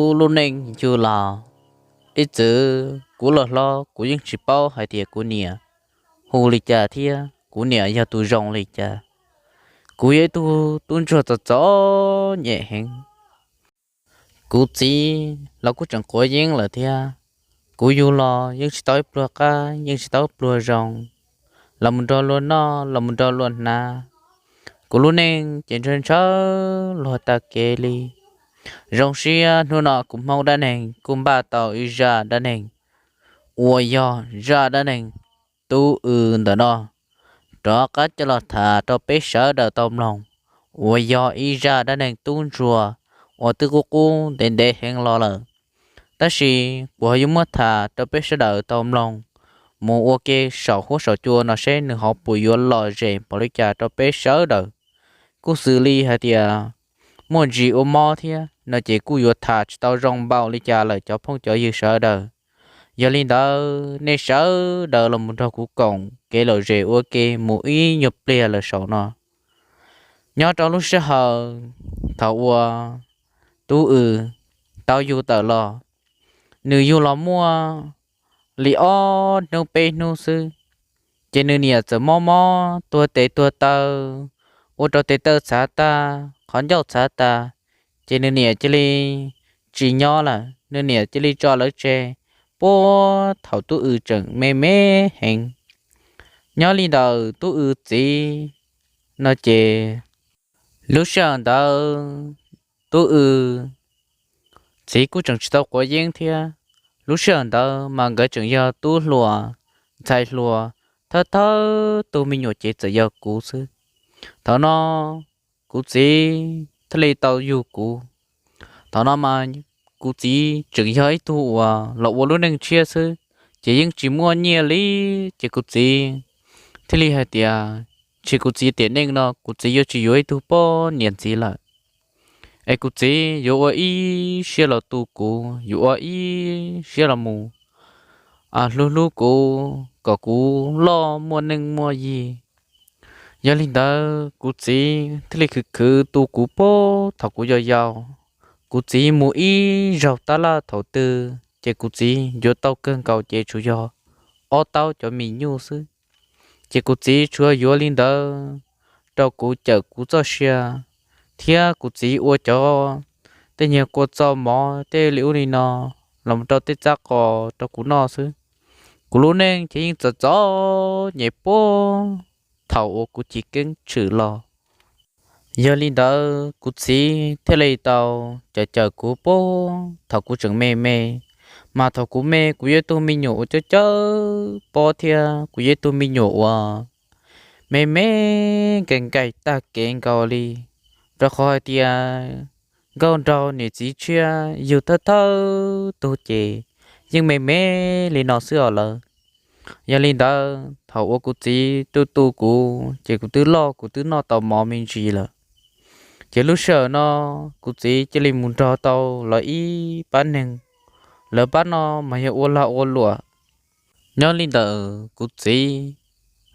Kuv lub neej yug los, ib txwm kuv los hlob kuv yeej tsis paub hais tias kuv niam hu li cas thiab kuv niam yog tus zoo li cas. Kuv yog ib tug tub ntsuag txom txom nyem heev. Kuv txiv los kuj tseem quav yeeb lawm thiab. Kuv yug los yeej tsis tau ib pluag qab, yeej tsis tau ib pluag zoo, los mus nrog luag noj, los mus nrog luag hnav. Kuv lub neej ces ntshaw ntshaw luag tag kev li. Zoo siab hnub no kuv Hmoob dab neeg kuj npaj tau ib zaj dab neeg uas yog zaj dab neeg Tub W ntawm no rov qab coj los tham rau peb sawv daws tau mloog, uas yog ib zaj dab neeg tub ntsuag uas twb qub qub ntev ntev heev los lawm. Tab sis kuv ho yuav muab tham rau peb sawv daws tau mloog mus ua ke saum huab saum cua no seb nws ho puas yuav lom zem npaum li cas rau peb sawv daws. Kuj xws li hais tias muaj ntsis ua mob thiab no ces kuj yuav tham tsis tau zoo npaum li cas lawm cov phooj cov ywg sawv daws. Yog li ntawd nej sawv daws los mus nrog kuv koom kev lom zem ua ke mus ib nyuag pliag lawm saum no. Nyob rau lub sij hawm thaum uas Tub W tau yug tawm los, nws yug los muaj li ob hnub peb hnub xwb, ces nws niam txawm mob mob tuag tes tuag taw, ua rau tes taw txhav tag, qhov ncauj txhav tas, ces nws niam cia li tsis nyob lawm, nws niam cia li tso lawv tseg puag thaum Tub W tseem me me heev. Nyob li ntawm Tub W txiv no ces lub sij hawm ntawd Tub W txiv kuj tseem tsis tau quav yeeb thiab. Lub sij hawm ntawd mas nkawd tseem yog tub hluas ntxhais hluas, thawj thawj tug me nyuam ces txawm yog kuv xwb. Thaum no kuv txiv thiaj li tau yug kuv. Thaum no mas kuv txiv tseem yog ib tug uas los ua lub neej tshiab xwb, ces yeej tsis muaj nyiaj li, ces kuv txiv thiaj li hais tias, ntshe kuv txiv tiam neej no kuv txiv yuav tsis yuav ib tug poj niam ntxiv lawm, es kuv txiv yuav ua ib siab los tu kuv, yuav ua ib siab los mus hlub hlub kuv kom kuv loj muaj neej muaj yig. Yog li ntawd kuv txiv thiaj li khwv khwv tu kuv puag thaum kuv yau yau. Kuv txiv mus ib zaug tab laj thaum twg ces kuv txiv yuav tau kawg nkaus ces tsuas yog ob taub cov mis nyuj xwb. Ces kuv txiv tsuas yuav li ntawd rau kuv cawm kuv txoj sia, thiab kuv txiv ua cov tej nyuag kua txo mov tej li ub li no los rau tej txab qos rau kuv noj xwb. Kuv lub neej ces yeej txom txom nyem puag thaum uas kuv chiv keeb tshwm los. Yog li ntawd kuv txiv thiaj li tau cawm cawm kuv puag thaum kuv tseem me me. Mas thaum kuv me kuv yog ib tug me nyuam uas cawb cawb pob thiab kuv yog ib tug me nyuam uas me me nkaim nkaim tag kev nkaus li, rau qhov hais tias nkauj nraug niam txiv tshiab yug thawj thawj tug ces yeej me me li no xwb os lawm. Yog li ntawd thaum uas kuv txiv tu tu kuv ces kuv twb loj kuv twb noj tau mov me ntsis lawm. Ces lub sij hawm no kuv txiv cia li mus nrog tau lawv ib pab neeg, lawv pab no mas yog ua lag ua luam. Nyob li ntawm kuv txiv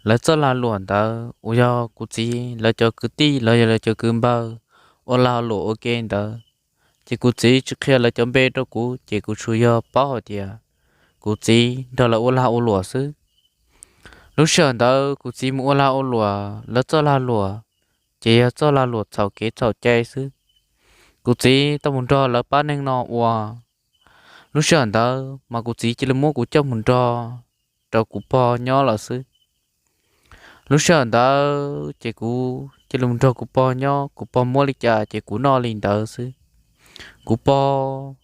lawv txoj lag luam ntawd uas yog kuv txiv lawv cov kwv tij los yog lawv cov kwv npawg ua lag luam ua ke ntawd, ces kuv txiv tsis qhia lawv cov npe rau kuv ces kuv tsuas yog paub hais tias kuv txiv nrog lawv ua lag ua luam xwb. Lub sij hawm ntawd kuv txiv mus ua lag ua luam, lawv txoj lag luam ces yog txoj lag luam txhaum kev txhaum cai xwb. Kuv txiv tau mus nrog lawv pab neeg no ua. Lub sij hawm ntawd mas kuv txiv cia li muab kuv coj mus nrog rau kuv pog nyob lawm xwb. Lub sij hawm ntawd ces kuv cia li mus nrog kuv pog nyob, kuv pog muab li cas ces kuv noj li ntawd xwb. Kuv pog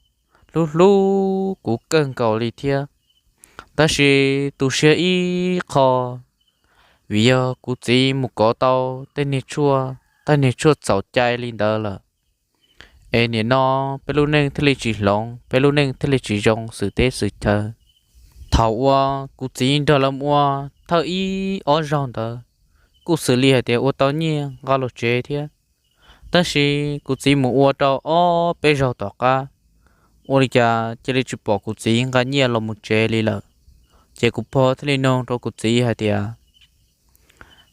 hlub hlub kuv kawg nkaus li thiab, tab sis tu siab ib qho, vim yog kuv txiv mus kov tau tej niag tshuaj, tej niag tshuaj txhaum cai li ntawd lawm. Es nim no peb lub neej thiaj li tsis hloov, peb lub neej thiaj li tsis zoo xwm teb xwm chaw. Thaum uas kuv txiv nrog lawv mus ua thawj ib ob zaug ntawd, kuj xws li hais tias ua tau nyiaj nqa los tsev thiab. Tab sis kuv txiv mus ua rau ob peb zaug tom qab, ua li cas cia li tsis pom kuv txiv nqa nyiaj los mus tsev li lawm. Ces kuv pog thiaj li nug rau kuv txiv hais tias,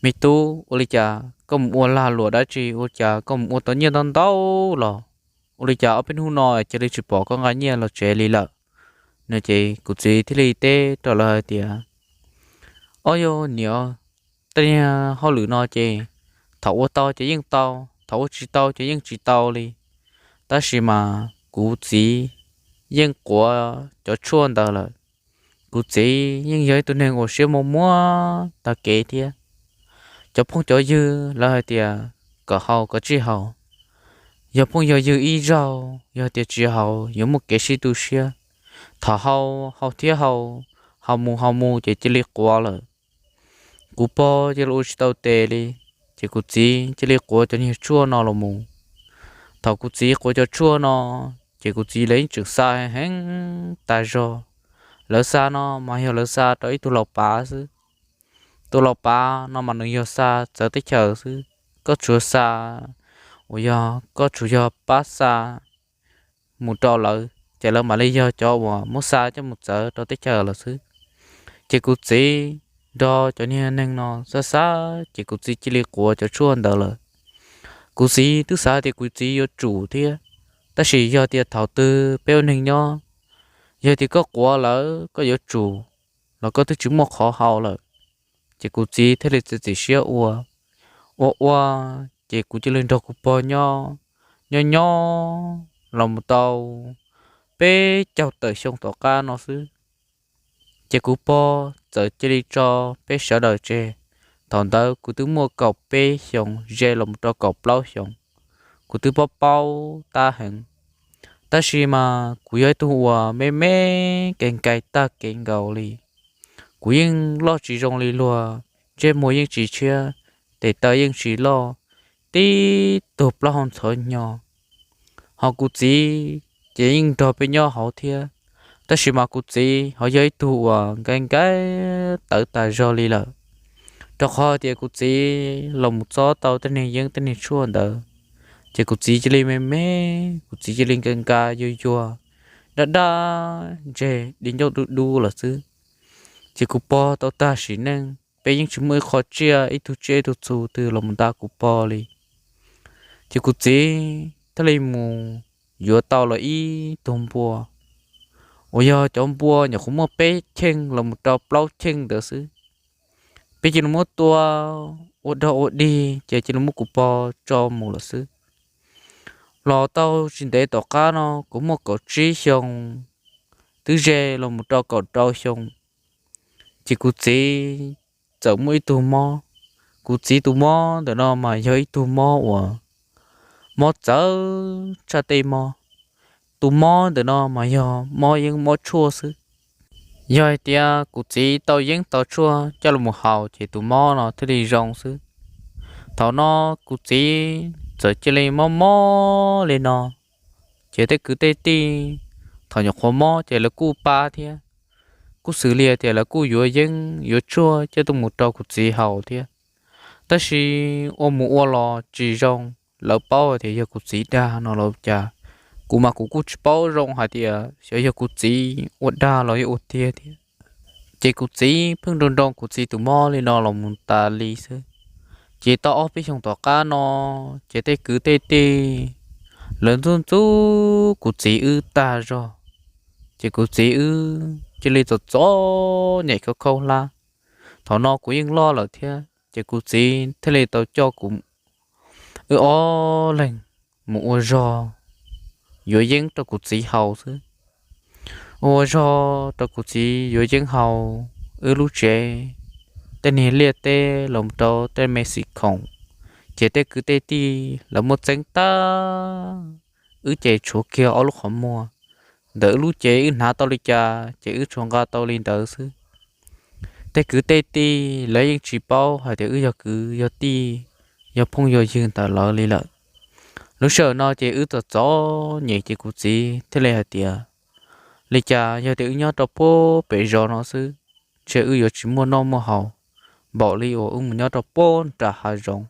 me tub, ua li cas koj mus ua lag luam dab tsi ua cas koj mus ua tau nyiaj ntau ntau los? ua li cas ob peb hnub no cia li tsis pom koj nqa nyiaj los tsev li lawm? No ces kuv txiv thiaj li teb rau lawv hais tias, Ob, yog niam, tej hauj lwm no ces thaum ua tau ces yeej tau, thaum ua tsis tau ces yeej tsis tau li. Tab sis mas kuv txiv yeej quav cov tshuaj ntawd lawm. Kuv txiv yeej yog ib tug neeg uas siab muag muag tag kev thiab. Cov phooj cov ywg lawv hais tias kom haus kom tsij haus, yog phooj yog ywg ib zaug, yog tias tsis haus yuav muaj kev sib tu siab. Thaum haus, haus thiab haus, haus mus haus mus ces cia li quav lawm. Kuv pog cia li ua tsis tau tes li, ces kuv txiv cia li quav cov niag tshuaj no los mus. Thaum kuv txiv quav cov tshuaj no, ces kuv txiv lawv yeej tseem xa heev tas zog. Lawv xa no mas yog lawv xa rau ib tug laus pav xwb. Tus laus pav no mas nws yog xa txawv teb chaws xwb. Koj tsuas xa, uas yog koj tsuas yog pab xa mus rau lawv, ces lawv mam li yog cov uas muab xa coj mus txawv rau teb chaws lawm xwb. Ces kuv txiv nrog cov niag neeg no xav xav, ces kuv txiv cia li quav cov tshuaj ntawd lawm. Kuv txiv twb xav tias kuv txiv yuav tsum thiab, tab sis yog tias thaum twg peb ua neeg nyob, yog tias koj quav lawm koj yuav tsum los koj twb tsis muaj qhov haus lawm. Ces kuv txiv thiaj li txiav txim siab ua, ua ua, ces kuv cia li nrog kuv pog nyob, nyob nyob los mus tau peb caug tawm xyoo tom qab no xwb, ces kuv pog txawm cia li tso peb sawv daws tseg. Thaum ntawd kuv twb muaj kaum peb xyoos ze los mus rau kaum plaub xyoos, kuv twb paub paub tab heev. Tab sis mas kuv yog ib tug uas me me kev nkaim tag kev nkaus li. Kuv yeej loj tsis zoo li luag, ntsej muag yeej tsis tshiab, tes taw yeej tsis loj, tib tug plaub hau ntxhov hnyo. Ho kuv txiv ces yeej nrog peb nyob hauv thiab, tab sis mas kuv txiv ho yog ib tug uas nkaim nkaim tawv tas zog li lawm, rau qhov tias kuv txiv los mus txob tau tej niag yeeb tej niag tshuaj ntawd, ces kuv txiv cia li me me, kuv txiv cia li nkaim nkaim yuag yuag, daj daj ntseg di ncauj dub dub lawm xwb. Ces kuv pog tau tag sim neej, peb yeej tsis muaj ib qho tsiaj ib tug tsiaj ib tug txhu twg los mus nta kuv pog li. Ces kuv txiv thiaj li mus yuav tau los ib tug npua, uas yog cov npua nyuam qhuav muaj peb cheej los mus rau plaub cheej ntawd xwb. Peb cia li muab tua ua dog ua dig ces cia li muab kuv pog tso mus lawm xwb. Los tau tsis ntev tom qab no kuv muaj kaum tsib xyoo, twb ze los mus rau kaum rau xyoo, ces kuv txiv txawm muaj ib tug mob. Kuv txiv tus mob ntawm no mas yog ib tug mob uas mob txawv tshaj tej mob. Tus mob ntawm no mas yog mob yeeb mob tshuaj xwb. Yog hais tias kuv txiv tau yeeb tau tshuaj coj los haus ces tus mob no thiaj li zoo xwb. Thaum no kuv txiv txawm cia li mob mob li no, ces tej kwv tej tij thaum nyuam qhuav mob ces lawv kuj pab thiab, kuj xws li tias lawv kuj yuav yeeb yuav tshuaj coj tuaj mus rau kuv txiv haus thiab. Tab sis ua mus ua los tsis zoo, lawv paub tias yog kuv txiv dag no los cas, kuv mas kuv kuj tsis paub zoo hais tias xyov yog kuv txiv ua dag los yog ua tiag thiab. Ces kuv txiv pheej nroo nroo kuv txiv tus mob li no los mus tas li xwb. Ces tau ob peb xyoos tom qab no, ces tej kwv tej tij lawv ntxub ntxub kuv txiv wb tag zog, ces kuv txiv wb cia li txom txom nyem khaub khaub hlab. Thaum no kuv yeej loj lawm thiab, ces kuv txiv thiaj li tau coj kuv wb ob leeg mus ua zog yuav yeeb rau kuv txiv haus xwb. Ua zog rau kuv txiv yuav yeeb haus, wb lub tsev, tej niag liaj teb los rau tej me xim khoom, ces tej kwv tej tij lawv muab txeeb tag, wb ces tshuav kiag ob lub qhov muag. Ntawm wb lub cev wb hnav tau li cas ces wb tshuav nqa tau li ntawd xwb. Tej kwv tej tij lawv yeej tsis paub hais tias wb yog kwv yog tij, yog phooj yog ywg ntawm lawv li lawm. Lub sij hawm no ces wb txom txom nyem ces kuv txiv thiaj li hais tias, li cas yog tias wb nyob rau puag pem zos no xwb, ntshe wb yuav tsis muaj noj muaj haus npaum li uas wb mus nyob rau puag nram hav zoov.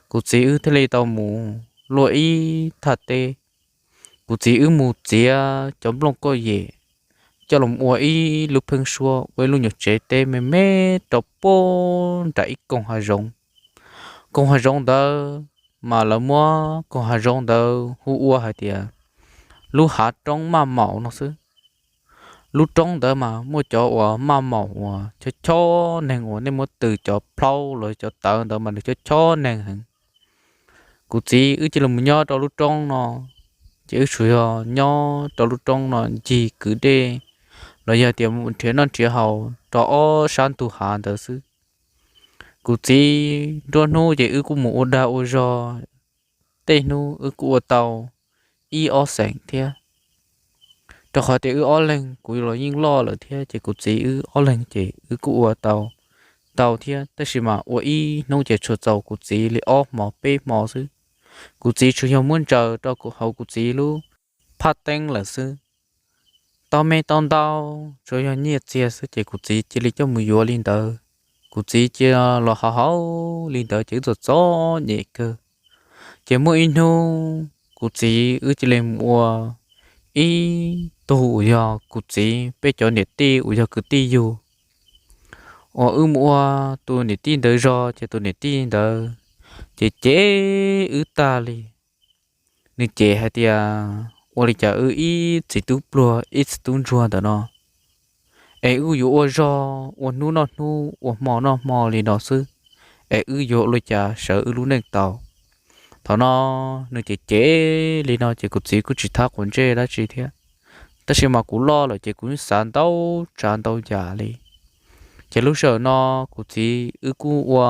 Kuv txiv wb thiaj li tau mus luaj ib thaj teb. Kuv txiv wb mus txiav cov nplooj koj yem coj los ua ib lub pheeb suab, ua ib lub nyuag tsev teb me me rau puag nram ib koog hav zoov. Koog hav zoov ntawd mas lawv muab koog hav zoov ntawd hu ua hais tias lub hav roob maj maum no xwb. Lub roob ntawd mas muaj cov uas maj maum uas chob chob neeg uas nej muab tws cov plaub los cov tawv ntawd mas nws chob chob neeg heev. Kuv txiv wb cia li mus nyob rau lub roob no, ces wb tsuas yog nyob rau lub roob no ncig kwv dej los yog tias mus nrhiav noj nrhiav haus rau ob sab ntug hav ntawd xwb. Kuv txiv nruab hnub ces wb kuj mus ua dag ua zog, tej hnub wb kuj ua tau ib ob xeem thiab. Rau qhov tias wb ob leeg kuv los yeej loj lawm thiab ces kuv txiv wb ob leeg ces wb kuj ua tau ntau thiab, tab sis mas ua ib hnub ces tsuas txaus kuv txiv li ob hmo peb hmo xwb. Kuv txiv tsuas yog muab ntsaws rau hauv kuv txiv lub phaj teeb lawm xwb. Taub me taub ntaub tsuas yog nyiaj txiag xwb ces kuv txiv cia li coj mus yuav li ntawd. Kuv txiv cia los hauv hauv li ntawd ces wb txom txom nyem kawg. Ces muaj ib hnub kuv txiv wb cia li mus ua ib tug uas yog kuv txiv peb cov niam tij uas yog kwv tij yug, uas wb mus ua tus niam tij ntawd zog ces tus niam tij ntawd ces cem wb tag li. Nws cem hais tias ua li cas wb ib txiv tub pluag ib txiv tub ntsuag ntawm no es wb yuav ua zog ua hnub noj hnub ua hmo noj hmo li no xwb, es wb yuav ua li cas sawv wb lub neej tau. Thaum no nws cem cem li no ces kuv txiv kuj tsis thab quav ntsej dab tsi thiab, tab sis mas kuv loj lawm ces kuv yeej xav ntau tsav ntau yam li. Ces lub sij hawm no kuv txiv wb kuj ua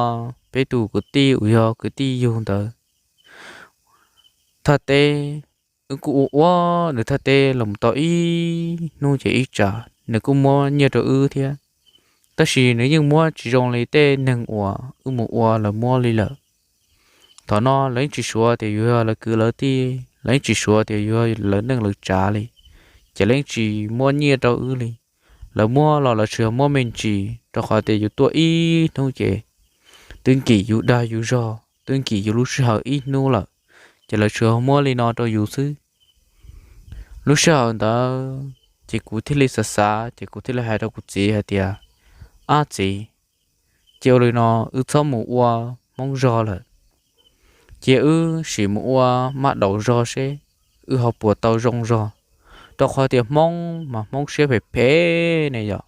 peb tus kwv tij uas yog kwv tij yug ntawd thaj teb, wb kuj ua ua nws thaj teb los mus tau ib hnub ces ib tsam nws kuj muab nyiaj rau wb thiab, tab sis nws yeej muab tsis zoo li tej neeg uas wb mus ua lawv muab li lawm. Thaum no lawv yeej tsis suav tias yus yog lawv kwv lawv tij, lawv yeej tsis suav tias yus yog lawv neej lawv tsav li, ces lawv yeej tsis muab nyiaj rau wb li. Lawv muab los lawv tsuas yog muab me ntsis rau qhov tias yus tuaj ib hnub ces twb nkim yus dag yus zog, twb nkim yus lub sij hawm ib hnub lawm, ces lawv tsuas muab li no rau yus xwb. Lub sij hawm ntawd ces kuv thiaj li xav xav ces kuv thiaj li hais rau kuv txiv hais tias, ab txiv, cia ua li no, wb txhob mus ua Hmoob zog lawm, cia wb sim mus ua mab daum zog seb wb ho puas tau zoo zog, rau qhov tias Hmoob mas Hmoob siab phem phem ne yom.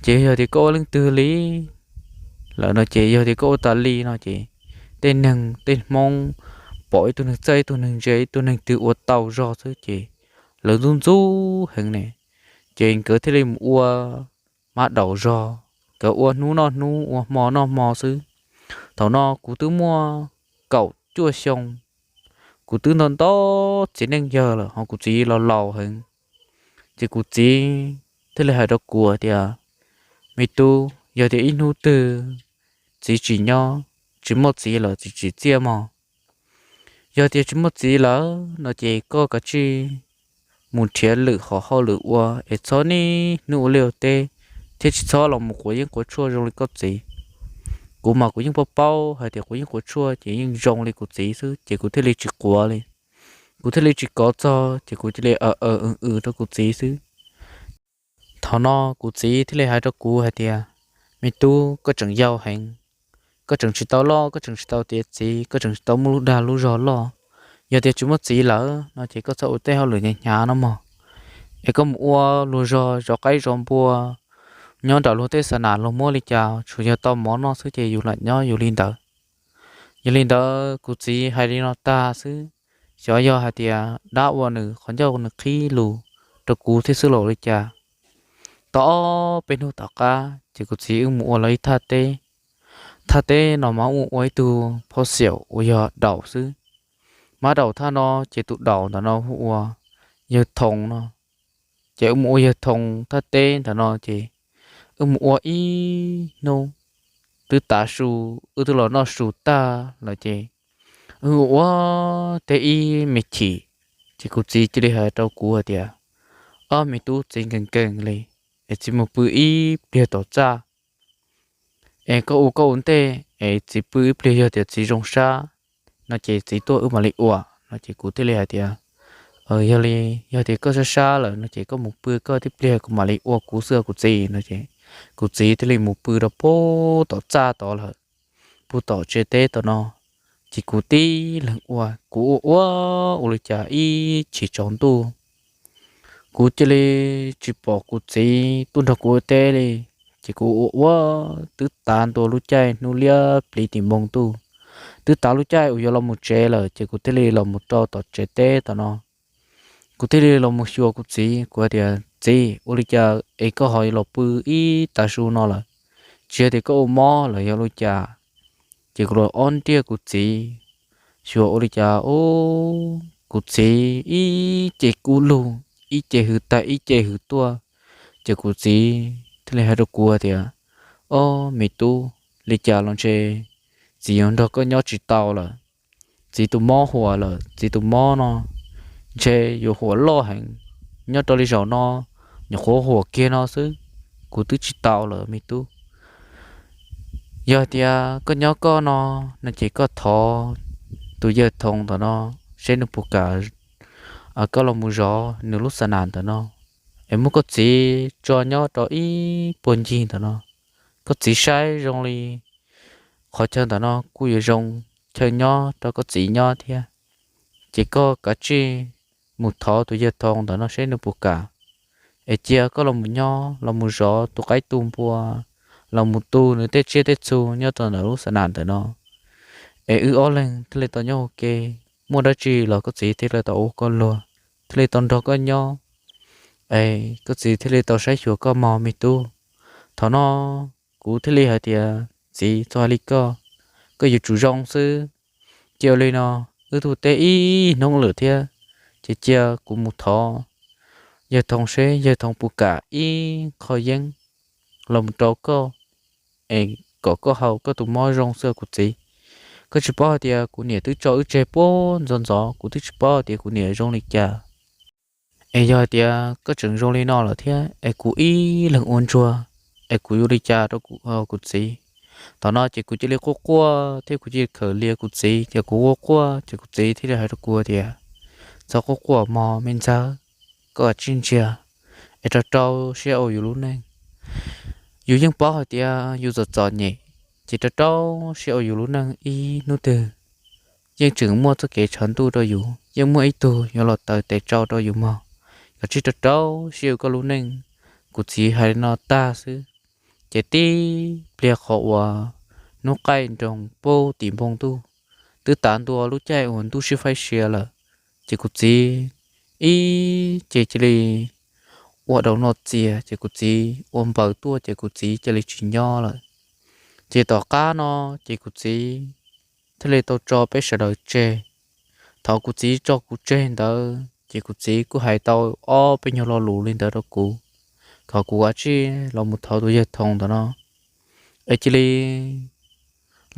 Ces yog tias koj ua leej twg li lawm no ces, yog tias koj ua tas li no ces tej neeg tej Hmoob pom ib tug neeg txawj ib tug neeg ntse ib tug neeg twg ua tau zog xwb ces lawv ntxub ntxub heev ne. Ces nkawd thiaj li mus ua mab daum zog, nkawd ua hnub noj hnub ua hmo noj hmo xwb. Thaum no kuv twb muaj kaum cuaj xyoo, kuv twb nto nto txiv neej yawg lawm ho kuv txiv los laus heev. Ces kuv txiv thiaj li hais rau kuv tias, me tub, yog tias ib hnub twg txiv tsis nyob, tsis muaj txiv lawm, txiv tsim txiaj mog, yog tias tsis muaj txiv lawm no ces koj kav tsij mus nrhiav lwm hom hauj lwm ua es txhob niaj hnub ua liaj ua teb thiab tsis txhob los mus quav yeeb quav tshuaj zoo li koj txiv. Kuv mas kuv yeej paub paub hais tias quav yeeb quav tshuaj ces yeej zoo li kuv txiv xwb ces kuv thiaj li tsis quav li. Kuv thiaj li tsis kov txog ces kuv cia li aw aw w w rau kuv txiv xwb. Thaum no kuv txiv thiaj li hais rau kuv hais tias, me tub, koj tseem yau heev, koj tseem tsis tau loj, koj tseem tsis tau tiav txiv, koj tseem tsis tau muaj lub dag lub zog loj. Yog tias tsis muaj txiv lawm no ces koj txhob ua tej hauj lwm hnyav hnyav no mog, es koj mus ua luag zog zov qaib zov npua, nyob nram luag tej xa nam luag muab li cas tsuas yog tau mov noj xwb ces yus lam nyob yus li ntawd. Yog li ntawd kuv txiv hais li no tag xwb, xyov yog hais tias dab ua nws qhov ncauj nws qhib lus rau kuv thiab xwb los li cas. Tau ob peb hnub tom qab ces kuv txiv wb mus ua lawv ib thaj teb. Thaj teb no mas wb mus ua ib tug phauj xiaum uas yog daum xwb. Mab daum thaj no ces tus daum ntawm no hu ua yawg Thoos no. Ces wb mus ua yawg Thoos thaj teb ntawm no ces wb mus ua ib hnub twb tav su, wb twb los noj su tag lawm ces wb ua ua teb ib me chim, ces kuv txiv cia li hais rau kuv hais tias, ob me tub, txiv nkees nkees li es txiv mus pw ib pliag tom txaj. Es koj ua koj ua ntej es txiv pw ib pliag, yog tias txiv zoo sab no ces txiv tuaj wb mam li ua no ces kuv thiaj li hais tias, yog li, yog tias koj sab sab lawm no ces koj mus pw koj tib pliag kuv mam li ua kuv xwb kuv txiv no ces kuv txiv thiaj li mus pw rau pem tom txaj tod lawm, pem tom tsev teb tom no. Ces kuv tib leeg ua, kuv ua ua ua li cas ib chim tsaus ntuj kuv cia li tsis pom kuv txiv tuaj nrog kuv ua teb li. Ces kuv ua ua twb tav ntua lub caij hnub liab pliv tim npoo ntuj, twb tav lub caij uas yuav los mus tsev lawm, ces kuv thiaj li los mus rau tom tsev teb tom no. Kuv thiaj li los mus xyuas kuv txiv, kuv hais tias, Txiv, ua li cas es koj ho los pw ib tav su no lawm? Tsis yog tias koj ua mob los yog ua li cas? Ces kuv los ob nriaj kuv txiv, xyuas ua li cas, ub, kuv txiv ib ce kub lug, ib ce hws tag ib ce hws tuaj. Ces kuv txiv thiaj li hais rau kuv tias, Ob, me tub, li cas los ntshe txiv yuav nrog koj nyob tsis tau lawm. Txiv tus mob huam lawm, txiv tus mob no ntshe yuav huam loj heev. Nyob rau li zaum no, nyuam qhuav huam kiag no xwb, kuv twb tsis tau lawm me tub. Yog tias koj nyob koj no, no ces koj thov tus yawg Thoo ntawm no seb nws puas kam koj los mus zov nws lub xa nas ntawm no, es muab koj txiv tso nyob rau ib puag ncig ntawm no. Koj txiv saib zoo li qhov chaw ntawm no kuj yuav zoo chaw nyob rau koj txiv nyob thiab. Ces koj kav tsij mus thov tus yawg Thoo ntawm no seb nws puas kam, es cia koj los mus nyob, los mus zov tus qaib tu npua, los mus tu nws tej tsiaj tej txhu nyob rau ntawm lub xa nas ntawm no. Es wb ob leeg thiaj li tau nyob ua ke, muaj dab tsi los koj txiv thiaj li tau ua koj luag, thiaj li tau nrog koj nyob, es koj txiv thiaj li tau saib xyuas koj mog me tub. Thaum no kuv thiaj li hais tias, Txiv, txhob hais li koj, koj yuav tsum zoo xwb. Cia ua li no, wb tuaj teb ib hnub lawm thiab, ces cia kuv mus thov yawg Thoo seb yawg Thoo puas kam ib qho yeeb los mus rau koj, es kom koj haus koj tus mob zoo xwb kuv txiv. Koj tsis paub hais tias kuv niam twb tso wb tseg puag ntxov ntxov, kuv twb tsis paub hais tias kuv niam zoo li cas. Es yog hais tias koj tseem zoo li no lawm thiab es kuv ib leeg ua ntsuag, es kuv yuav ua li cas rau kuv txiv? Thaum no ces kuv cia li quaj quaj thiab kuv cia li khawm lias kuv txiv, ces kuv quaj quaj ces kuv txiv thiaj li hais rau kuv tias, Txhob quaj quaj mog me ntxawg, koj kav tsij ntsiag es rau rau siab ua yus lub neej. Yus yeej paub hais tias yus txom txom nyem, ces rau rau siab ua yus lub neej, ib hnub twg yeej tseem muaj txoj kev tshav ntuj rau yus, yeej muaj ib tug yuav los taws tes tsau rau yus mog. Kav tsij rau rau siab ua koj lub neej. Kuv txiv hais li no tag xwb, ces tib pliag qhov uas hnub qaij nroos puag tim npoo ntuj, twb tav ntua lub caij uas ntuj sib faib sia lawm, ces kuv txiv ib ce cia li ua daus no txias, ces kuv txiv ua npaws tuaj ces kuv txiv cia li tsis nyob lawm. Ces tom qab no ces kuv txiv thiaj li tau tso peb sawv daws tseg. Thaum kuv txiv tso kuv tseg ntawd ces kuv txiv kuj hais tau ob peb nyuag lo lus li ntawd rau kuv, kom kuv kav tsij los mus thov tus yawg Thoo ntawm no, es cia li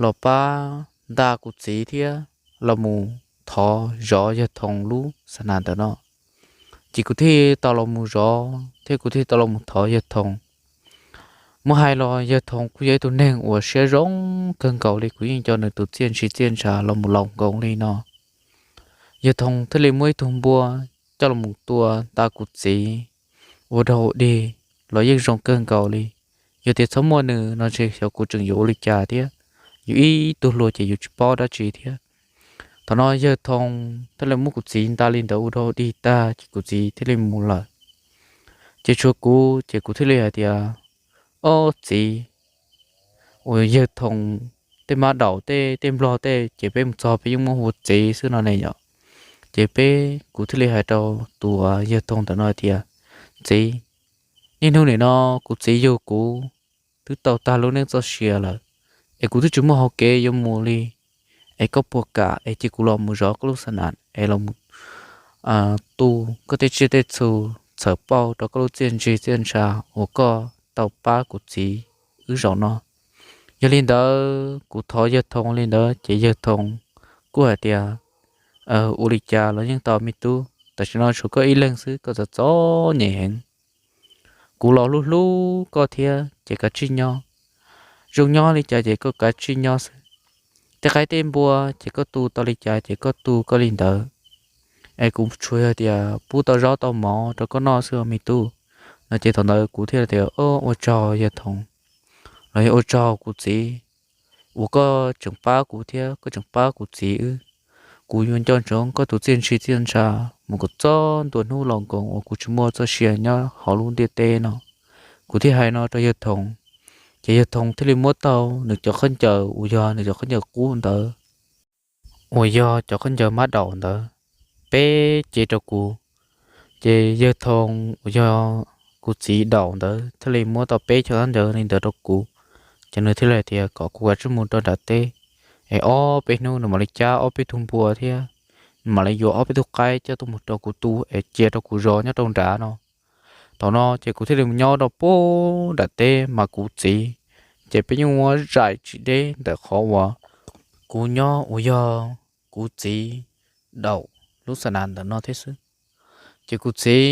los pab nta kuv txiv thiab los mus thov zov yawg Thoo lub xa nas ntawm no. Ces kuv thiaj tau los mus zov thiab kuv thiaj tau los mus thov yawg Thoo. Muab hais los yawg Thoo kuj yog ib tug neeg uas siab zoo kawg nkaus li, kuv yeej nco nws tus txiaj ntsig txiaj ntsha los mus laus nkoos li no. Yawg Thoo thiaj li muab ib tug npua coj los mus tua nta kuv txiv ua dog ua dig los yeej zoo kawg nkaus li. Yog tias txhob muaj nws no ntshe xyov kuv tseem yuav ua li cas thiab, yus ib tug hluas ces yus tsis paub dab tsi thiab. Thaum no yawg Thoo thiaj li muab kuv txiv nta li ntawd ua dog ua dig tag ces kuv txiv thiaj li mus lawm. Ces tshuav kuv ces kuv thiaj li hais tias, Ob txiv, uas yawg Thoo tej mab daum tej tej nplog tej ces peb mus txog peb yeej muab hu txiv xwb no ne yom. Ces peb, kuv thiaj li hais rau tus yawg Thoo ntawm no tias, Txiv, niaj hnub nim no kuv txiv yug kuv twb tau tag lub neej txoj sia lawm, es kuv twb tsis muaj hauv kev yuav mus li. Es koj puas kam es cia kuv los mus zov koj lub xa nas es los tu koj tej tsiaj tej txhu txhawm pauj rau koj lub txiaj ntsig txiaj ntsha uas koj tau pab kuv txiv wb zaum no? Yog li ntawd kuv thov yawg Thoo li ntawd ces yawg Thoo kuj hais tias, Ua li cas los yeej tau me tub, tam sim no tshuav koj ib leeg xwb koj txom txom nyem heev. Kuv los hlub hlub koj thiab ces kav tsij nyob, zoo nyob li cas ces koj kav tsij nyob xwb. Tej qaib tej npua ces koj tu tau li cas ces koj tu koj li ntawd, es kuv tsuas yog tias pub tau zaub tau mov rau koj noj xwb me tub. No ces thaum ntawd kuv thiaj tias, Ua tsaug yawg Thoo, los yog ua tsaug kuv txiv. uas koj tseem pab kuv thiab koj tseem pab kuv txiv wb. Kuv yuav nco ntsoov koj tus txiaj ntsig txiaj ntsha mus kom txog ntua hnub los nkoos uas kuv tsis muaj txoj sia nyob hauv lub ntiaj teb no. Kuv thiaj hais no rau yawg Thoo, ces yawg Thoo thiaj li muab tau nws cov khaub ncaws uas yog nws cov khaub ncaws qub ntawd, uas yog cov khaub ncaws mab daum ntawd, peb cev rau kuv. Ces yawg Thoo uas yog kuv txiv daum ntawd thiaj li muab tau peb cov khaub ncaws li ntawd rau kuv. Ces nws thiaj li hais tias kom kuv kav tsij mus rau nram teb, es ob peb hnub nws mam li cab ob peb tug npua thiab nws mam li yuav ob peb tug qaib coj tuaj mus rau kuv tu es cia rau kuv zov nyob rau nrad no. Thaum no ces kuv thiaj li mus nyob rau puag nram teb mas kuv txiv, ces peb yeej muab zais tsis deb ntawm qhov uas kuv nyob uas yog kuv txiv daum lub xa nas ntawm no thiab xwb. Ces kuv txiv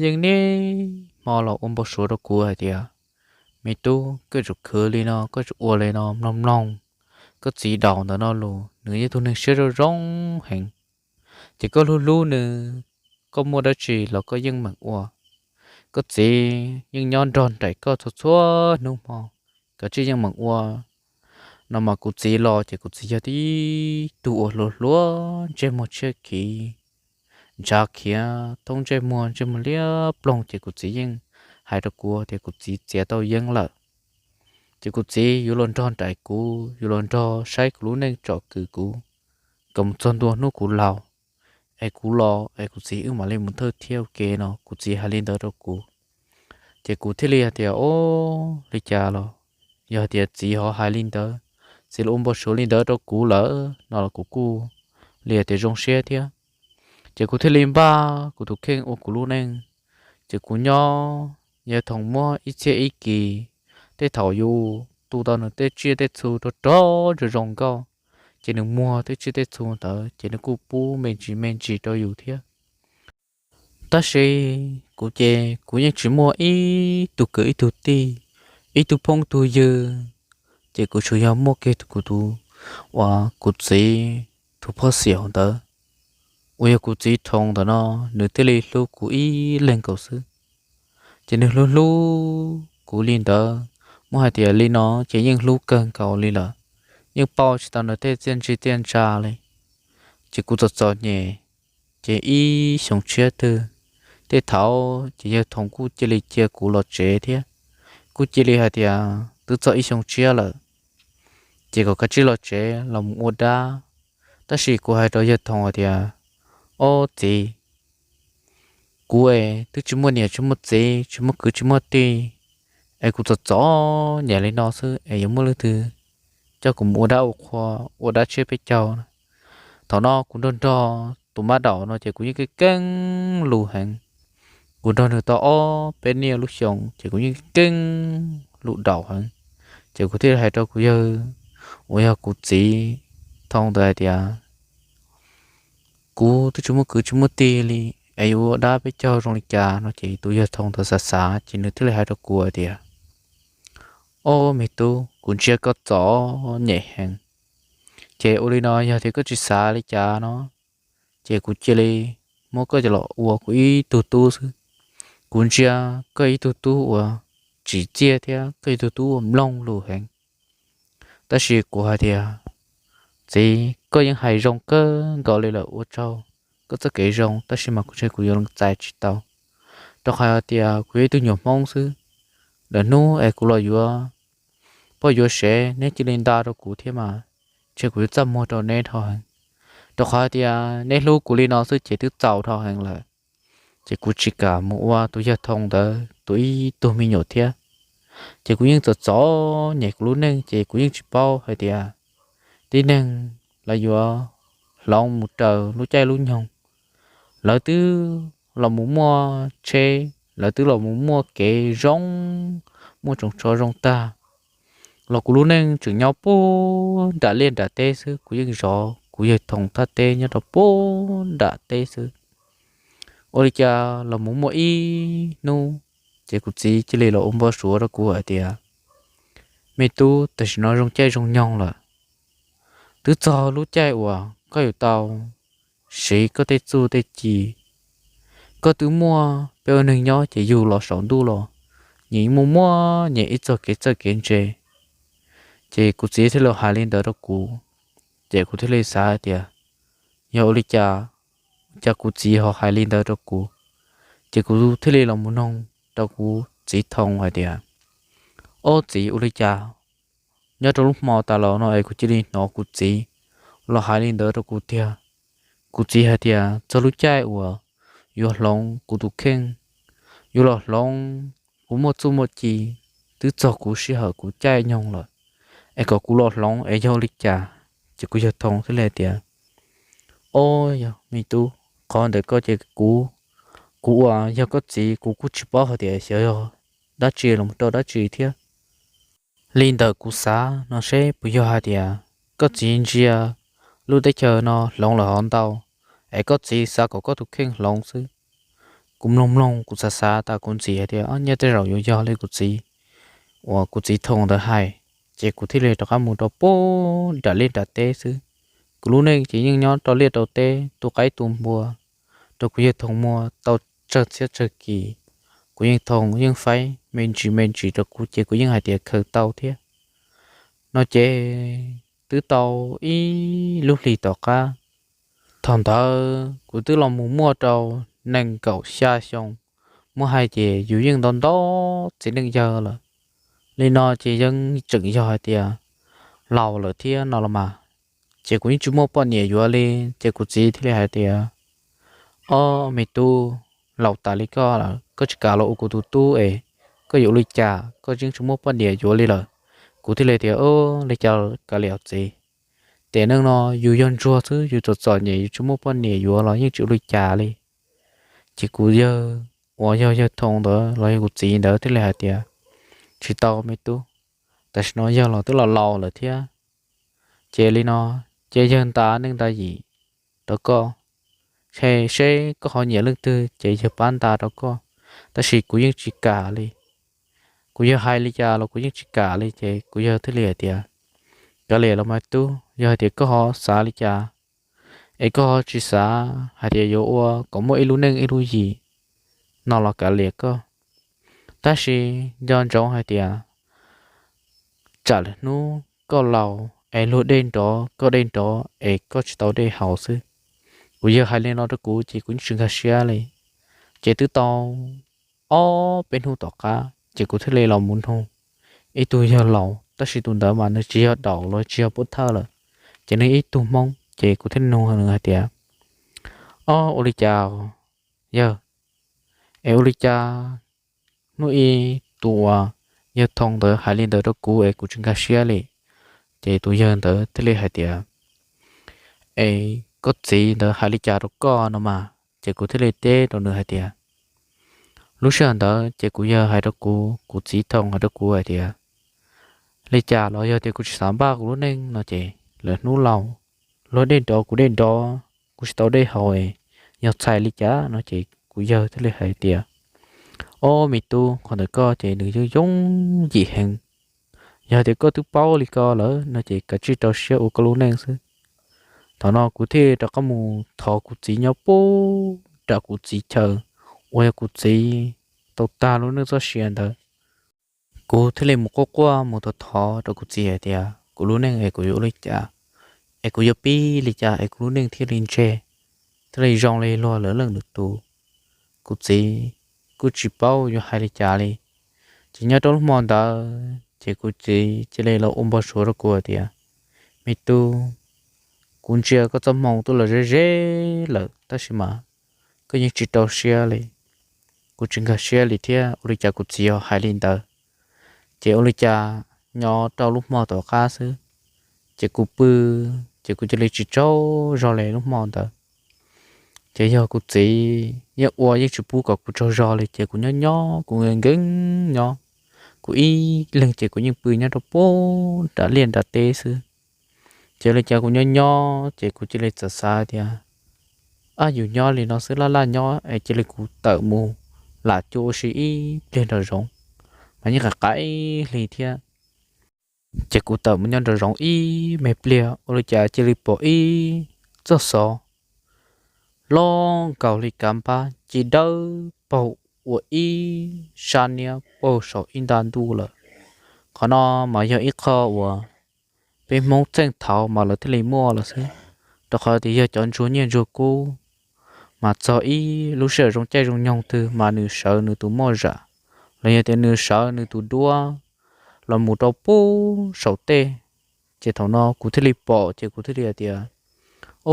yeej niaj hmo los ua npau suav rau kuv hais tias, me tub, koj tsum khwv li no, koj tsum ua li no, mloog mloog koj txiv daum ntawm no lus, nws yog tus neeg siab zoo zoo heev. Ces koj hlub hlub nws, koj muaj dab tsi los koj yeej meem ua. Koj txiv yeej nyob nrog nraim koj txhua txhua hnub hmo, koj tsis yeej meem ua. No mas kuv txiv los ces kuv txiv yog tib tug uas hluas hluas ntsej muag tshiab khiv, ntshav khiav thoob ntsej muag, ntsej muag liab ploog, ces kuv txiv yeej hais rau kuv tias kuv txiv txiav tau yeeb lawm. Ces kuv txiv yuav los nrog nraim kuv, yuav los nrog saib kuv lub neej tsom kwm kuv kom mus txog ntua hnub kuv laus, es kuv los es kuv txiv wb mam li mus thawj thiab ua ke no, kuv txiv hais li ntawd rau kuv. Ces kuv thiaj li hais tias, o, li cas los yog tias txiv ho hais li ntawd, txiv los ua npau suav li ntawd rau kuv lawm no los kuv kuj li hais tias zoo siab thiab. Ces kuv thiaj li npaj kuv tus kheej ua kuv lub neej. Ces kuv nyob, yawg Thoo muab ib txhiab ib kis, tej thaum yus tu tau nws tej tsiaj tej txhu rog rog zoo zoo nkauj, ces nws muag tej tsiaj tej txhu ntawd ces nws kuj pub me ntsis me ntsis rau yus thiab. Tab sis kuv ces kuv yeej tsis muaj ib tug kwv ib tug tij, ib tug phooj tug ywg, ces kuv tsuas yog muaj kiag kuv tus, uas kuv txiv tus phoj xiam ntawd, uas yog kuv txiv Thoo ntawm no, nws thiaj li hlub kuv ib leeg nkaus xwb. Ces nws hlub hlub kuv li ntawd, muab hais tias li no ces yeej hlub kawg nkaus li lawm, yeej pauj tsis tau nws tej txiaj ntsig txiaj ntsha li. Ces kuv txom txom nyem, ces ib xyoo tshiab twg, tej thaum ces yawg Thoo kuj cia li cia kuv los tsev thiab, kuj cia li hais tias twb txog ib xyoo tshiab lawm, ces kom kav tsij los tsev los mus ua dab. Tab sis kuv hais rau yawg Thoo hais tias, ob txiv, kuv es twb tsis muaj niam tsis muaj txiv, tsis muaj kwv tsis muaj tij, es kuv txom txom nyem li no xwb es yuav muaj leej twg coj kuv mus ua dab ua qhua, ua dab tshiab peb caug? Thaum no kuv nrog nrog tus mab daum no ces kuv yeej keej keej lus heev. Kuv nrog nws tau ob peb niaj lub xyoo ces kuv yeej keej lus daum heev. Ces kuv thiaj li hais rau kuv yawg, uas yog kuv txiv Thoo ntawd hais tias, kuv twb tsis muaj kwv tsis muaj tij li, es yuav ua dab peb caug zoo li cas no? Ces tus yawg Thoo ntawd xav xav ces nws thiaj li hais rau kuv hais tias, ob me tub, kuv ntsia koj txom nyem heev, ces ua li no yog tias koj tsis xav li cas no, ces kuv cia li muab koj coj los ua kuv ib tug tub xwb. Kuv ntsia koj ib tug tub uas tsim txiaj thiab koj ib tug tub uas mloog lus heev. Tab sis kuv hais tias, txiv, koj yeej hais zoo kawg nkaus li lawm, ua tsaug koj txoj kev zoo, tab sis mas kuv ntshe kuv yuav txais tsis tau, rau qhov hais tias kuv yog ib tug nyuam Hmoob xwb. Lawm hnub es kuv los yuav poj yuav sev neb cia li nta rau kuv thiab mas, ntshe kuv yuav txaj muag rau neb dhau heev, rau qhov hais tias neb hlub kuv li no xwb ces twb txaus dhau heev lawm. Ces kuv tsis kam mus ua tus yawg Thoo ntawd tus ib tug me nyuam thiab. Ces kuv yeej txom txom nyem kuv lub neej, ces kuv yeej tsis paub hais tias tib neeg lawv yuav hloov mus raws lub caij lub nyoog. Lawv twb los mus muaj tsheb, lawv twb los mus muaj kev zoo, muaj tsoos tsho zoo tag, los kuv lub neej tseem nyob puag nram liaj nram teb xwb. Kuv yeej zov kuv yawg Thoo thaj teb nyob rau puag nram teb xwb. Ua li cas los mus muaj ib hnub, ces kuv txiv cia li los ua npau suav rau kuv hais tias, me tub, tam sim no zoo caij zoo nyoog lawm, twb txog lub caij uas koj yuav tau siv koj tej txuj tej ci. Koj twb muaj peb ua neeg nyob ces yug los saum ntuj los, nyias muaj muaj nyias ib txoj kev txawj kev ntse. Ces kuv txiv thiaj li hais li ntawd rau kuv, ces kuv thiaj li xav hais tias, yog ua li cas, cas kuv txiv ho hais li ntawd rau kuv? Ces kuv thiaj li los mus noog rau kuv txiv Thoo hais tias, ob txiv, ua li cas nyob rau lub hmo tas los no es kuv cia li hnov kuv txiv los hais li ntawd rau kuv tiag. Kuv txiv hais tias txog lub caij uas yuav hloov kuv tus kheej, yuav los hloov kuv muaj txuj muaj ci, twb txog kuv sij hawm kuv caij nyoog lawm, es kom kuv los hloov es yog ua li cas? Ces kuv yawg Thoo thiaj li hais tias, ob, yog me tub, qhov ntawd koj ces kuv, kuv uas yog koj txiv kuv kuj tsis paub hais tias xyov yog dab tsi los rau dab tsi thiab. Li ntawm kuv xav no seb puas yog hais tias koj txiv ntsia lub teb chaws no hloov lawm hov ntau, es koj txiv xav kom koj tus kheej hloov xwb. Kuv mloog mloog kuv xav xav tas kuv ntxim hais tias nyob tej zaum yuav yog li kuv txiv, uas kuv txiv Thoo ntawd hais, ces kuv thiaj li rov qab mus rau pem nram liaj nram teb xwb. Kuv lub neej ces yeej nyob rau liaj rau teb tu qaib tu npua rau kuv yawg Thoo muag tau tsawg txhiab tsawg kis. Kuv yawg Thoo yeej faib me ntsis me ntsis rau kuv ces kuv yeej hais tias khaws tau thiab. No ces twb tau ib lub hlis tom qab, thaum ntawd kuv twb los mus muaj rau nees nkaum xya xyoo, muab hais ces yus yeej ntau ntau txiv neej yawg lawm. Li no ces yeej tseem yog hais tias laus lawm thiab no los mas. Ces kuv yeej tsis muaj poj niam yuav li, ces kuv txiv thiaj li hais tias, ob, me tub, laus tas li koj lawm, koj tsis kam los ua kuv tus tub es koj yuav ua li cas? Koj yeej tsis muaj poj niam yuav li lawm. Kuv thiaj li tias, li cas kav liam os txiv, tiam neej no yus yog ntsuag xwb, yus txom txom nyem yus tsis muaj poj niam yuav los yeej tsis ua li cas li. Ces kuv yawg uas yog yawg Thoo ntawd los yog kuv txiv ntawd thiaj li hais tias, tsis tau me tub, tam sim no yawg los twb los laus lawm thiab. Ces li no, ces yawg nta neej nta yim rau koj, seb koj ho nyiam leej twg ces yawg pab nta rau koj, tab sis kuv yeej tsis kam li. Kuv yawg hais li cas los kuv yeej tsis kam li, ces kuv yawg thiaj li hais tias, kav liam los me tub, yog hais tias koj ho xav li cas es koj ho tsis xav hais tias yuav ua kom muaj ib lub neej ib lub yim no los kav liam koj. Tab sis nco ntsoov hais tias tsam lwm hnub koj laus es luag dej nrov koj dej nrov es koj tsis tau dej haus xwb. Kuv yawg hais li no rau kuv ces kuv yeej tsis nkag siab li. Ces twb tau ob peb hnub tom qab ces kuv thiaj li los mus nug ib tug yawg laus, tab sis tus ntawd mas nws tsis yog daus los tsis yog pov thawj lawm, ces nws ib tug Hmoob, ces kuv thiaj nug nws hais tias, ob, ua li cas yawg, es ua li cas hnub ib tus uas yawg Thoo ntawd hais li ntawd rau kuv es kuv tsis nkag siab li? Ces tus yawg ntawd thiaj li hais tias, es koj txiv ntawd hais li cas rau koj no mas? Ces kuv thiaj li teb rau nws hais tias, lub sij hawm ntawd ces kuv yawg hais rau kuv, kuv txiv Thoo hais rau kuv hais tias, li cas los yog tias kuv tsis xav npaj kuv lub neej no ces lwm hnub laus luag dej nrov kuv dej nrov, kuv tsis tau dej haus, yog txhais li cas no? Ces kuv yawg thiaj li hais tias, ob, me tub, qhov ntawd koj ces nws yooj yooj yim heev. Yog tias koj twb paub li ko lawm no ces kav tsij rau siab ua koj lub neej xwb. Thaum no kuv thiaj rov qab mus thov kuv txiv nyob puag nram kuv txiv chaw uas yog kuv txiv tau tag lub neej txoj sia ntawd. Kuv thiaj li mus quaj quaj mus thov thov rau kuv txiv hais tias kuv lub neej es kuv yuav ua li cas, es kuv yuav pib li cas es kuv lub neej thiaj li ntseg, thiaj li zoo li luag lwm leej lwm tus. Kuv txiv kuj tsis paub yuav hais li cas li. Ces nyob rau lub hmo ntawd ces kuv txiv cia li los ua npau suav rau kuv hais tias, me tub, kuv ntsia koj txoj hmoo twb los ze ze lawm tab sis mas koj yeej tsis rau siab li. Kuv tsis nkag siab li thiab, ua li cas kuv txiv ho hais li ntawd? Ces ua li cas nyob rau lub hmo tom qab xwb, ces kuv pw, ces kuv cia li tsis tsaug zog li lub hmo ntawd. Ces yog kuv txiv yeej ua yeej tsis pub kom kuv tsaug zog li, ces kuv nyob nyob kuv nkees nkees nyob, kuv ib leeg ces kuv yeej pw nyob rau puag nram liaj nram teb xwb. Ces ua li cas kuv nyob nyob ces kuv cia li txawm xav tias, ab, yus nyob li no xwb laj laj nyob es cia li kuv tawm mus lam cuab ua si ib pliag nraum zoov, mas yeej qaim qaim hli thiab. Ces kuv tawm mus nyob nraum zoov ib me pliag, ua li cas cia li pom ib txoj xov loj nkaus li kav npab ci dawb paug ua ib sab niab paug saum ib nta ntuj lawm. Qhov no mas yog ib qho uas peb Hmoob txheej thaud mas lawv thiaj li muaj lawm xwb. Rau qhov tias yog cov ntsuag nyiaj ntsuag kub mas txog ib lub sij hawm zoo caij zoo nyoog twg mas nws sawv nws tus moj zam los yog tias nws sawv nws tus duab los mus rau pub saum tej. Ces thaum no kuv thiaj li pom ces kuv thiaj li hais tias,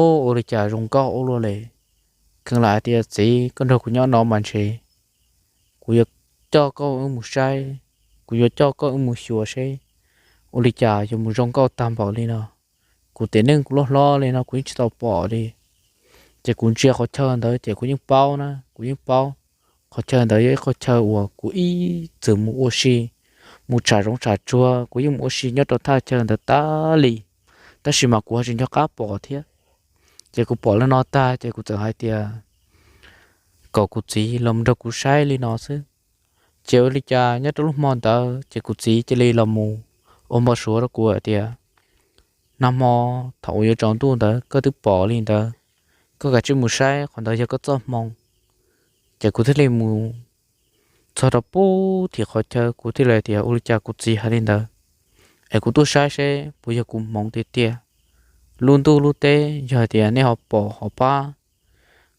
Ub, ua li cas zoo nkauj ua luaj li. Kheev lam hais tias, Txiv, koj nrog kuv nyob no mas ntshe kuv yuav coj koj wb mus saib, kuv yuav coj koj wb mus xyuas seb ua li cas yuav mus zoo nkauj tag npaum li no. Kuv tiam neej kuv loj hlob li no kuv yeej tsis tau pom li. Ces kuv ntsia qhov chaw ntawd ces kuv yeej paub na, kuv yeej paub qhov chaw ntawd yog ib qhov chaw uas kuv ib txwm mus ua si, mus tsham zoov tsham tsuag, kuv yeej mus ua si nyob rau thaj chaw ntawd tas li, tab sis mas kuv ho tsis nco qab pom thiab. Ces kuv pom li no tag ces kuv txawm hais tias kom kuv txiv los nrog kuv saib li no xwb. Ces ua li cas nyob rau lub hmo ntawd ces kuv txiv cia li los mus ua npau suav rau kuv hais tias, Nag hmo thaum uas yuav tsaus ntuj ntawd koj twb pom li ntawd, koj kav tsij mus saib, qhov ntawd yog koj txoj hmoo. Ces kuv thiaj li mus txog rau pub tim qhov chaw, kuv thiaj li tias, Ua li cas kuv txiv hais li ntawd? Es kuv tuaj saib seb puas yog kuv hmoov tiag tiag. Lub ntuj lub teb, yog hais tias nej ho pom ho pab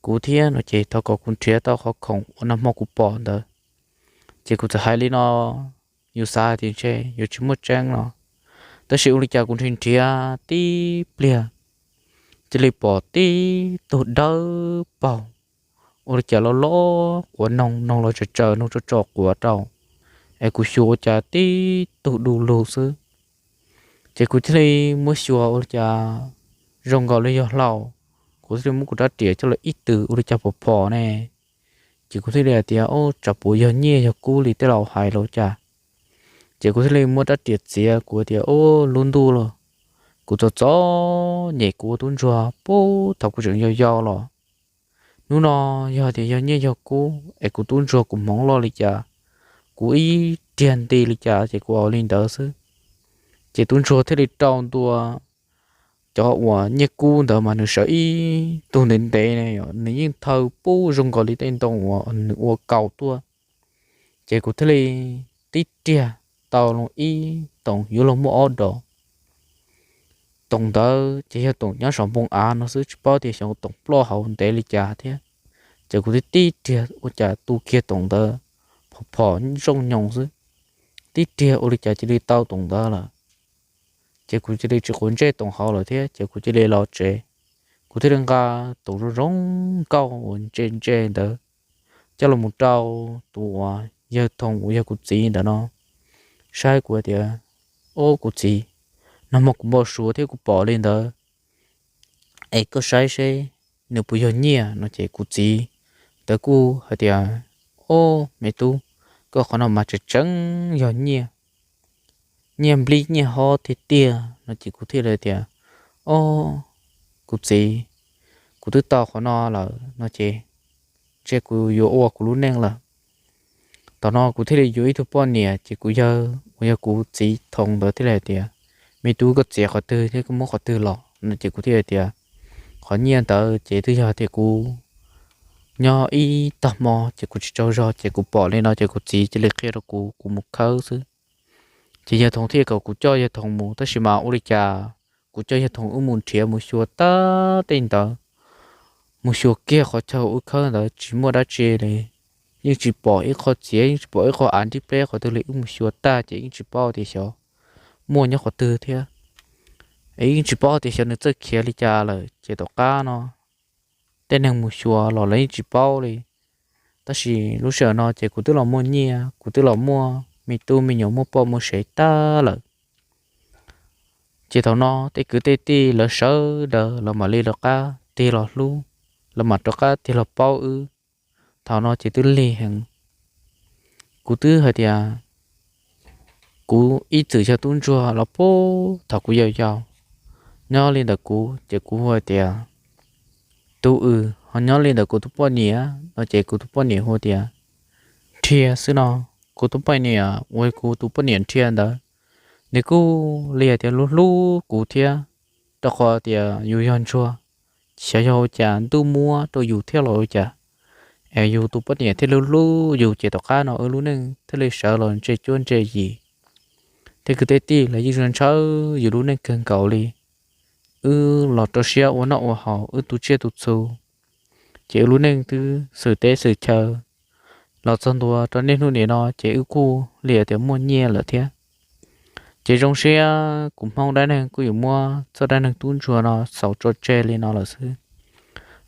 kuv thiab no ces thov kom kuv nrhiav tau qhov khoom uas nag hmo kuv pom ntawd. Ces kuv txawm hais li no, yus xav hais tias ntshe yuav tsis muaj tseeb no, tab sis ua li cas kuv nrhiav nrhiav tib pliag cia li pom tib tug dawb paug, ua li cas loj loj quav noog, noog los tsaws tsaws, noog tso tso quav rau. Es kuv xyuas ua cas tib tug du lug xwb. Ces kuv thiaj li muab xyuas ua li cas zoo nkaus li yog hlau. Kuv thiaj li muab kuv rab riam coj los ib tws ua li cas phom phom ne. Ces kuv thiaj li hais tias, Ub, tsam puas yog nyiaj yog kub li tej laus hais los cas? Ces kuv thiaj li muab rab riam txiav, kuv tias, Ub, lub ntuj los, kuv txom txom nyem kuv ua tub ntsuag puag thaum kuv tseem yau yau los. Hnub no yog tias yog nyiaj yog kub es kuv tub ntsuag kuv hmoov loj li cas, kuv ib riag nti li cas ces kuv ua li ntawd xwb. Ces tub ntsuag thiaj li rau ntua cov uas nyiaj kub ntawd mas nws sawv ib tug ntev ntev ne, nws yeej thaw pub zoo nkaus li tej ntoo uas nws ua kaus tuaj. Ces kuv thiaj li tib riag tau ib toom yuav luag muaj ob dos. Toom ntawd ces yog toom nyob saum npoo av no xwb, tsis paub tias xyov toom ploj hauv ntev li cas thiab. Ces kuv tib tib riag ua cas tu kiag toom ntawd phom phom zooj nyoos xwb, tib riag ua li cas cia li tau toom ntawd lawm. Ces kuv cia li tsis quav ntsej toom hauv lawm thiab ces kuv cia li los tsev. Kuv thiaj li nqa toom zoo zoo nkauj uas ntse ntse ntawd coj los mus rau tus uas yawg Thoom uas yog kuv txiv ntawd no saib, kuv tias, Ob, kuv txiv, nag hmo kuv npau suav thiab kuv pom li ntawd, es koj saib seb nws puas yog nyiaj no. Ces kuv txiv ntawd kuj hais tias, Ob, me tub, koj qhov no mas tseem tseem yog nyiaj, nyiaj nplib nyiaj hob tiag tiag no. Ces kuv thiaj li tias, Ob, kuv txiv, kuv twb tau qhov no lawm no ces ntshe kuv yuav ua kuv lub neej lawm. Thaum no kuv thiaj li yuav ib tug poj niam, ces kuv yawg uas yog kuv txiv Thoom ntawd thiaj li hais tias, Me tub, koj txiav qhov twg thiab koj muab qhov twg los no? Ces kuv thiaj li tias, Qhov nyiaj ntawd ces twb yog tias kuv nyob ib tag hmo ces kuv tsis tsaug zog ces kuv pom li no ces kuv txiv cia li qhia rau kuv, kuv mus khawb xwb. Ces yawg Thoom thiaj kom kuv coj yawg Thoom mus, tab sis mas ua li cas kuv coj yawg Thoom wb mus nrhiav mus xyuas tag tej ntawd, mus xyuas kiag qhov chaw wb khawb ntawd tsis muaj dab tsi li. Yeej tsis pom ib qho txiav, yeej tsis pom ib qho av nrib pleb qhov twg li. Wb mus xyuas tag ces yeej tsis paub tias xyov muaj nyob qhov twg thiab, es yeej tsis paub tias xyov nws txawj khiav li cas lawm. Ces tom qab no tej neeg mus xyuas los lawv yeej tsis paub li. Tab sis lub sij hawm no ces kuv twb los muaj nyiaj, kuv twb los muaj me tub me nyuam, muaj poj muaj sev tag lawm. Ces thaum no tej kwv tej tij lawv sawv daws los mam li rov qab tig los hlub, lawv mam rov qab tig los paub wb. Thaum no ces twb lig heev. Kuv twb hais tias kuv ib txwm yog tub ntsuag los puag thaum kuv yau yau. Nyob li ntawm kuv ces kuv hu hais tias Tub Ws, ho nyob li ntawm kuv tus poj niam no ces kuv tus poj niam hu tias Nrhiab xwb no. Kuv tus poj niam uas kuv tus poj niam Nrhiab ntawd, nws kuj li hais tias hlub hlub kuv thiab, rau qhov tias yus yog ntsuag, xyov yog ua cas ntuj muab rau yus thiab los ua cas es yus tus poj niam thiaj hlub hlub yus, ces tom qab no wb lub neej thiaj li sawv los ntse cuab ntse yim. Thiab kwv tij, los yeej zoo ntshaw yus lub neej kawg nkaus li. Wb los rau siab ua noj ua haus, wb tu tsiaj tu txhu, ces wb lub neej twb xwm teb xwm chaw. Los txog ntua rau niaj hnub nim no ces wb kuj li tias muaj nyiaj lawm thiab. Ces zoo siab kuv Hmoob dab neeg kuj yuav muab txoj dab neeg tub ntsuag no xaus tso tseg li no lawm xwb.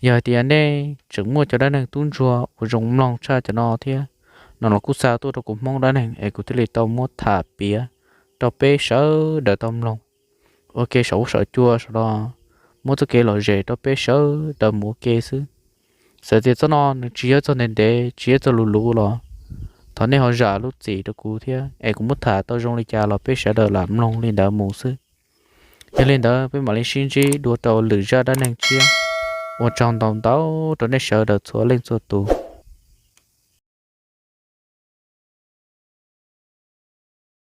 Yog hais tias nej tseem muaj cov dab neeg tub ntsuag uas zoo mloog tshaj cov no thiab no los kuj xa tuaj rau kuv Hmoob dab neeg es kuv thiaj li tau muab tham piav rau peb sawv daws tau mloog ua ke saum huab saum cua sawv daws, muab txoj kev lom zem rau peb sawv daws mus ua ke xwb. Txawm tias txoj no nws tsis yog txoj ntev ntev, tsis yog txoj luv luv los thov nej ho zam lub txim rau kuv thiab es kuv muab tham tau zoo li cas los peb sawv daws lam mloog li ntawd mus xwb. Yog li ntawd peb mam li sib ntsib dua rau lwm zaj dab neeg tshiab. Ua tsaug ntau ntau rau nej sawv daws txhua leej txhua tus.